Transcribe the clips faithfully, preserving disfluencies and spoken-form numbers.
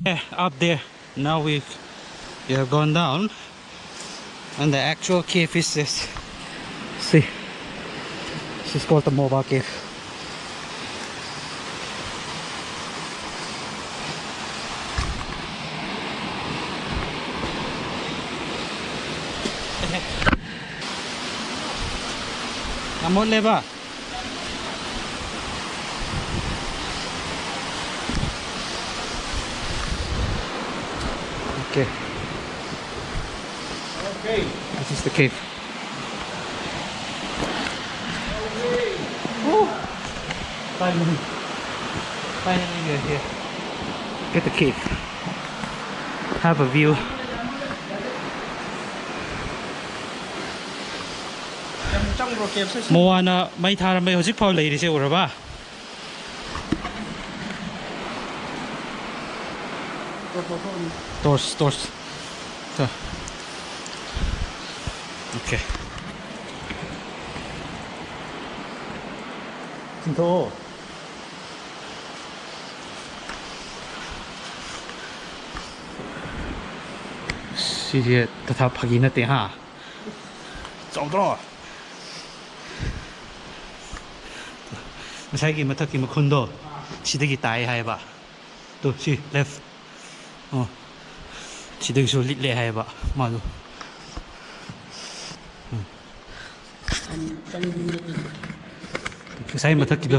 Yeah, up there. Now we, we have gone down, and the actual cave is this. See, this is called the Mova Cave. Amot leba. Okay. Okay. This is the cave. Woo! Finally. Finally we are here. Look at the cave. Have a view. Moana mei tharamei hojikfao leirise uraba. Torch, torch. Ta. Okay. Sintho. Sije tatha phagi nate ha. Chaodro. Ngasaiki mathāki makhun do. Sidagi tai haiba. To, si, left. Oh. Sidagisu litle haiba. Malu. Hmm. Ngasai mathāki do.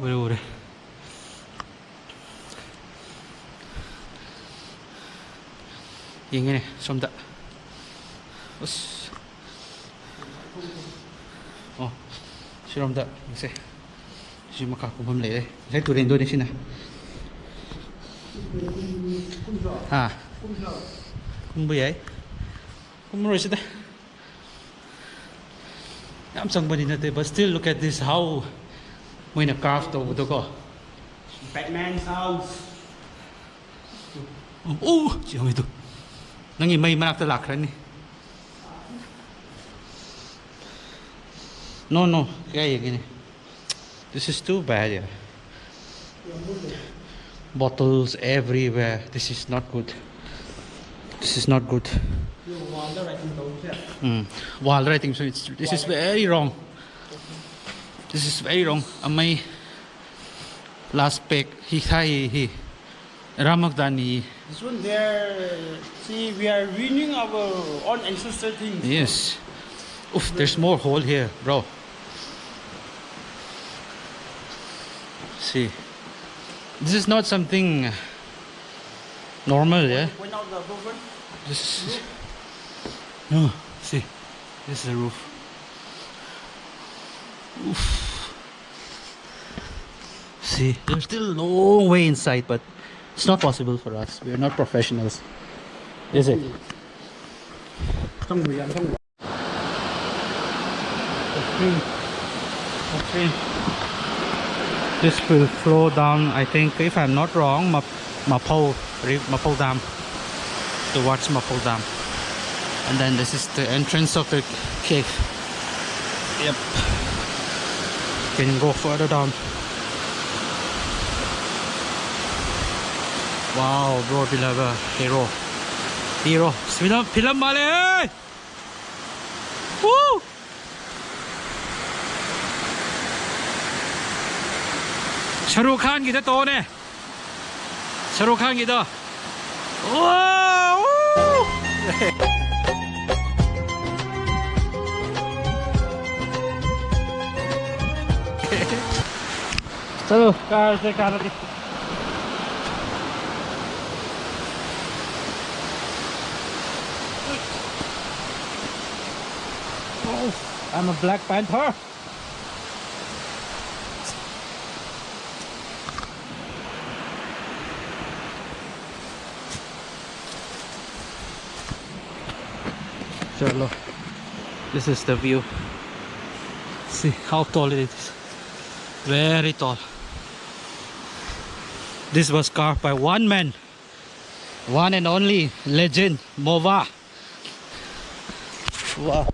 Ure, ure. Yangine, somda. Us. Oh, siromda, yangse. Si makha kumpham lei. Ngasai turen done sina. Ha. Kumbu yai. Kumroi sida. Yam zangpani nate, but still look at this, how moina carve taudo ko. Batman's house. Oh, chi hong itu. Nangmei manakta lākrani. No, no, kayā yangine. This is too bad, yeah. Bottles everywhere. This is not good. This is not good. Wall writing, so it's, this is very wrong. This is very wrong. Amei last peg hi thai hi. Ramak dani. This one there, see, we are ruining our own ancestor things. Yes. Oof, there's more hole here, bro. See. This is not something normal, yeah? Point out the above one. This is, no, see. This is the roof. Oof. See, there's still a long way inside, but it's not possible for us. We are not professionals. Is it? Okay. This will flow down, I think, if I'm not wrong, Map-, Maphao, Ri-, Maphao Dam, towards Maphao Dam. And then this is the entrance of the cave. Yep. Can go further down. Wow, bro, beloved hero. Hero. Film, film male, hey! Woo! Shah Rukh Khan ki to ne. Shah Rukh Khan ki to. Wow! Woo! Chalo, car se car. Oh, I'm a Black Panther. Chalo, this is the view. See how tall it is. Very tall. This was carved by one man, one and only legend, Mova. Wow.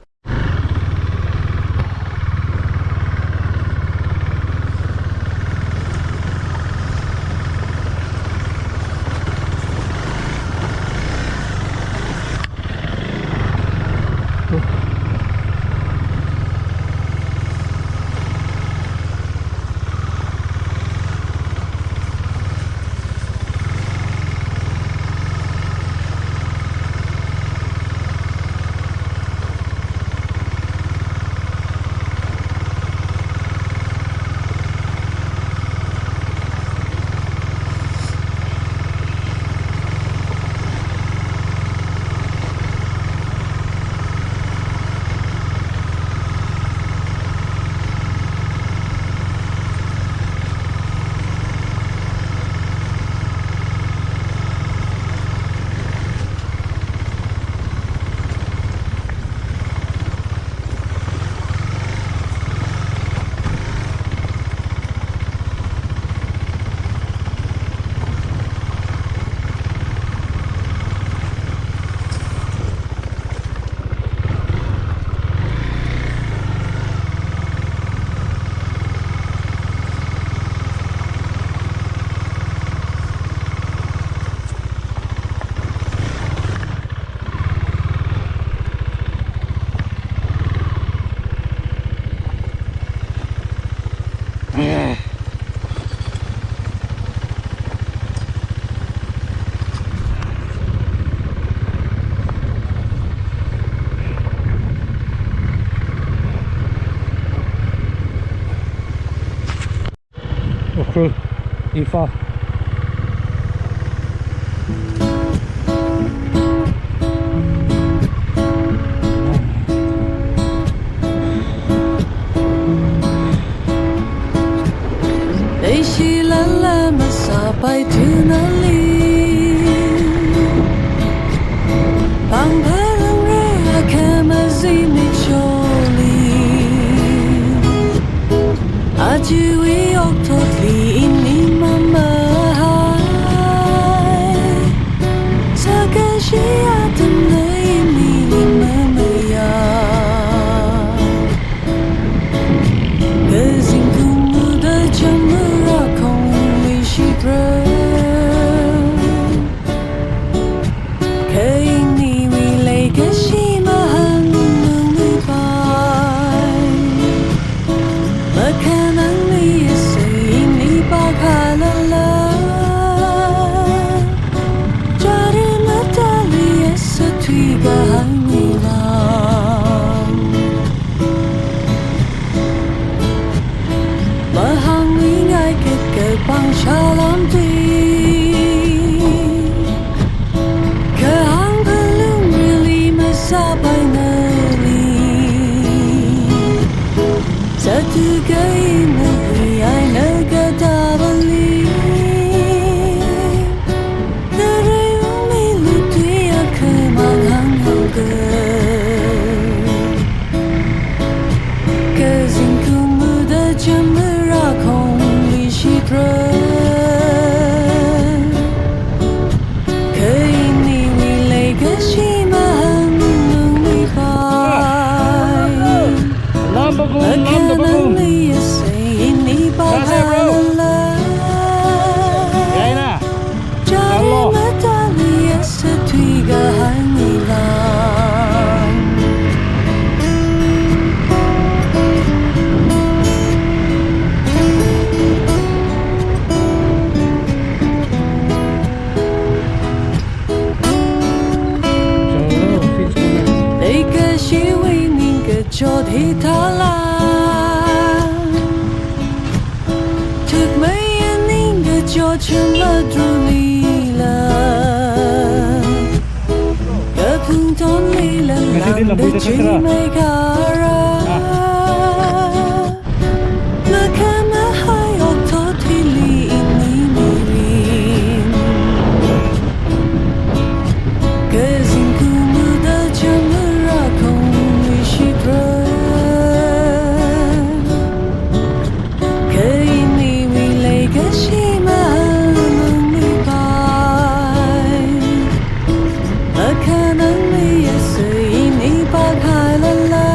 Imphal. Leishilala masāpai thunali, pāng phalangra akhama zimiksho li. Ajawui okthotli ini mamahai, sākashi atamna inili mamayā. Kazingkum uda chamra khongwui shitra, kha iniwui leikashi mahāngmangluipai. Makhanangli asei ini pākhalala, chara matali asa thuikahai milang. Mahāngmingai kakapang shalam tui, kahāng phalungrili masāpai nali. Sāthuka inawui eina katāvali, ngareiungmilu tui akhamang hānghaoka. Kazingkum uda chamra khongwui shitra, kha iniwui leikashi mahāngmangluipai. Lambakum, lambakum. Makhanangli asei ini pākhalala, yaina. Chara matali asa thuikahai milang. Leikashiwui ningkachot hithāla, thukmeiya ningkachot shim ladrulila, kaphungtonlila langda chimeikharā. Makhamahai okthot hili ini mirin, kazingkum uda chamra khongwui shitra, kha iniwui leikashi mahāngmangluipai. Makhanangli asei ini pākhalala,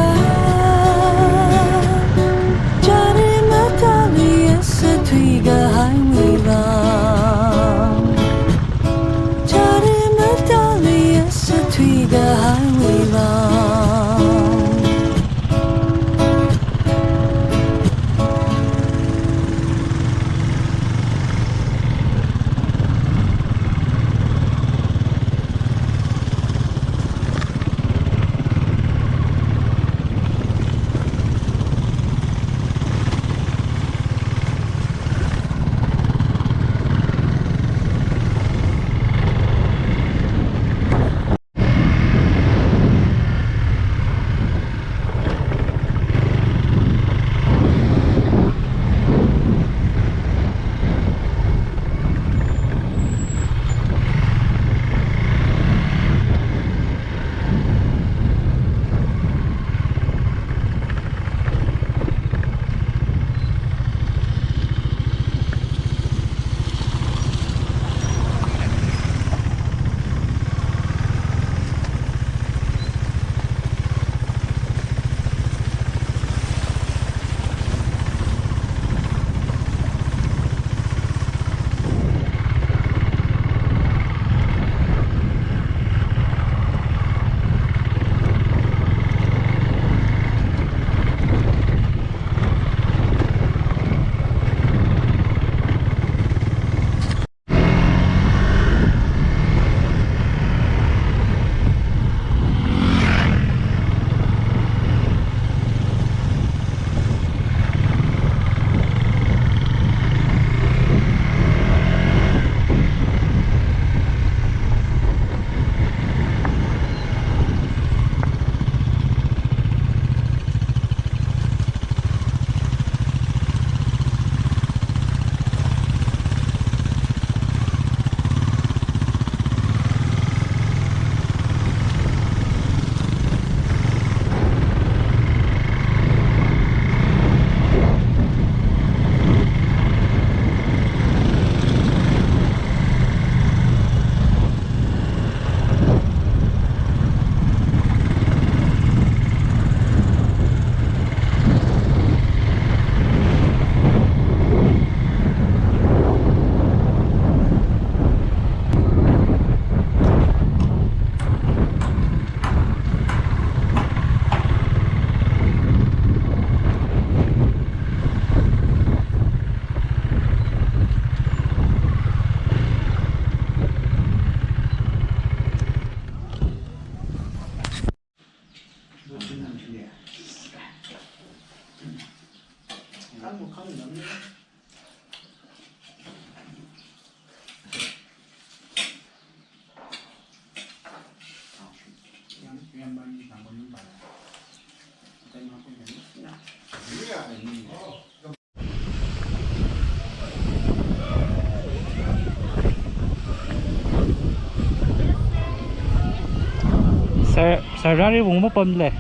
Sar, Sardar Riwung mapam le.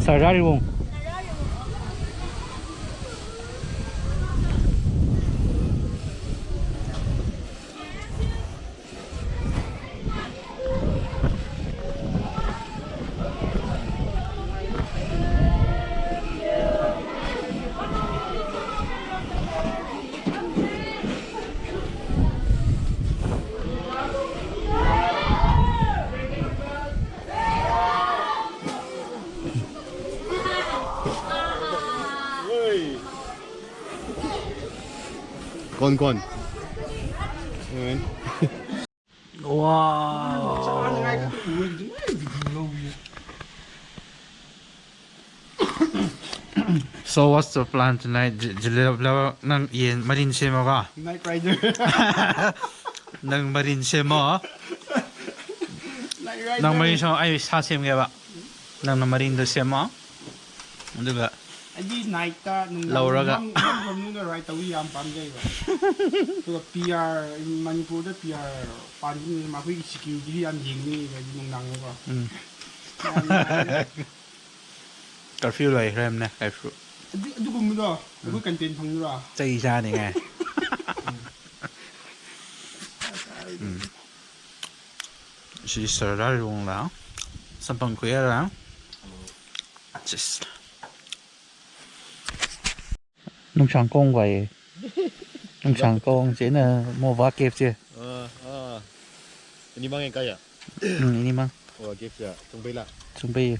Sardar Riwung. कौन कौन? Wow. So what's the plan tonight? Ji-, jilep leo nang yen marin sema ka? Knight Rider. Nang marin sema. Knight Rider. Nang marin sema, ai sā semge ba. Nangna marinda sema. Aduga. Aidi night ta nung lauraga. Mang, mang, mang, nung ride tawui yam pamjai ba. Aduga P R, in Manipur da P R pan ni, makhui security yam ying ni, ba, nung nang ba. Mm. Yam, yam. Curfew lai rem ne, curfew. Adu, adugumdo, mm, abu content phang ra. Chai ja ni ngai. Mm. Shi Sardar Riwung la, samphang khuiya la. Just. Nungshang kong vai. Nungshang kong chieina Mova Cave chi. Ah, ah. Ini mang yang kaya? Hmm, ini mang. Mova Cave ya, Chungpei la. Chungpei.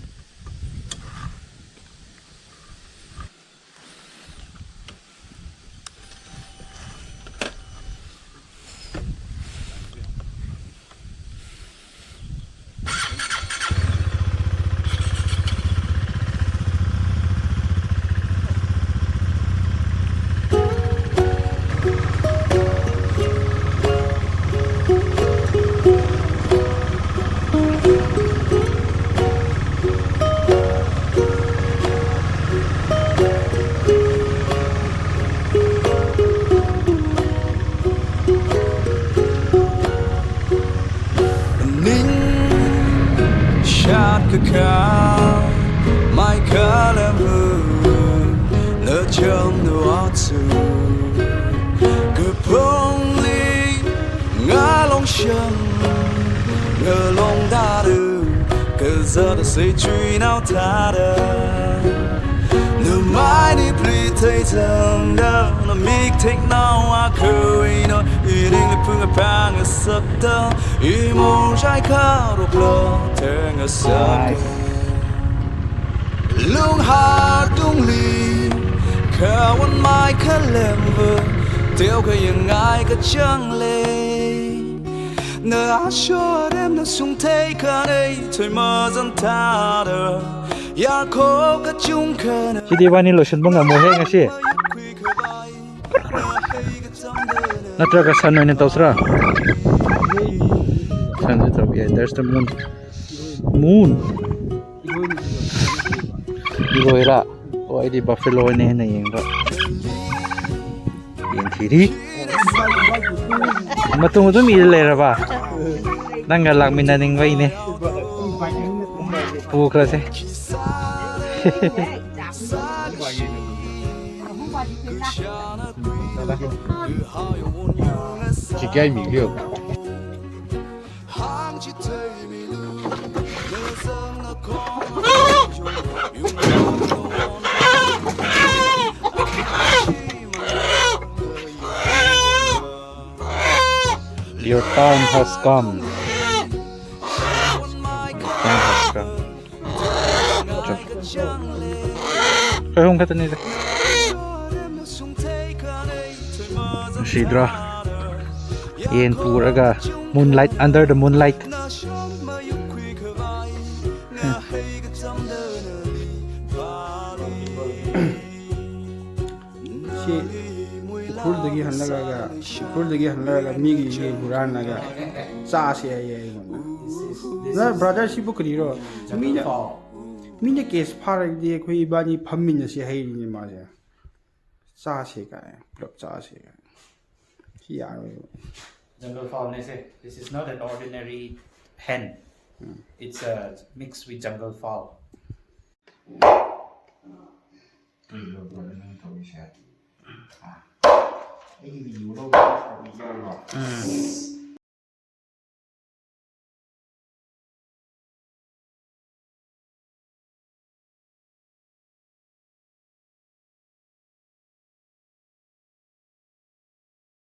Ning shat kakā, mai khalem hu, na cham na watsu, kapongli ngalong sham, ngalong daru, kazata se chui nao tada. Namai ni pli thei zangda, namik thek nao a kawai no, iring le pung a pang a sakta, imong jai ka rok lo, teng a sakta. Nice. Lung har dung li, kawan mai khalem ve, teo ka yang ngai ka chang le. Na ashorem na sung thei ka nei, thei mazan tada. Yar ko ka chung ka na. Chidi bani lotion bang amo he ngasi. Natraga sun oina tausra. Sun oina tau, yeah, there's the moon. Moon. Iroira. Oh, aidi buffalo ne na yengba. Yen thiri. Matung atum i leira ba. Nang ga lakmina ning vai ne. Pu kala se. Chikai mi vio. Your time has come. Your time has come. Chao. Kahung kata ni de. Sidra. Yen puraga moonlight, under the moonlight. Hmm. ꯁꯤ ꯎꯈ꯭ꯔꯨꯜꯗꯒꯤ ꯍꯜꯂꯛꯂꯒ, ꯎꯈ꯭ꯔꯨꯜꯗꯒꯤ ꯍꯜꯂꯛꯂꯒ ꯃꯤꯒꯤ ꯌꯦꯟ ꯍꯨꯔꯥꯟꯂꯒ ꯆꯥꯁꯦ ꯍꯥꯏꯌꯦ ꯑꯩꯉꯣꯟꯗ꯫ ꯅ brother ꯁꯤꯕꯨ ꯀꯔꯤꯔꯣ? ꯃꯤꯅ, ꯃꯤꯅ case ꯐꯥꯔꯗꯤ ꯑꯩꯈꯣꯏ ꯏꯕꯥꯅꯤ ꯐꯝꯃꯤꯟꯅꯁꯦ ꯍꯥꯏꯔꯤꯅꯦ ꯃꯥꯁꯦ꯫ ꯆꯥꯁꯦ ꯀꯥꯏ, ꯄꯨꯂꯞ ꯆꯥꯁꯦ ꯀꯥꯏ꯫ ꯁꯤ ꯌꯥꯔꯣꯏꯕ꯫ Jungle fowl ꯅꯦ ꯁꯦ. This is not an ordinary hen. It's a mix with jungle fowl. ꯀꯔꯤꯅꯣ ꯅꯪ ꯇꯧꯔꯤꯁꯦ? ꯑꯥ꯫ ꯑꯩꯒꯤ video ꯂꯧꯕ ꯇꯧꯕꯤꯒꯦꯔꯣ?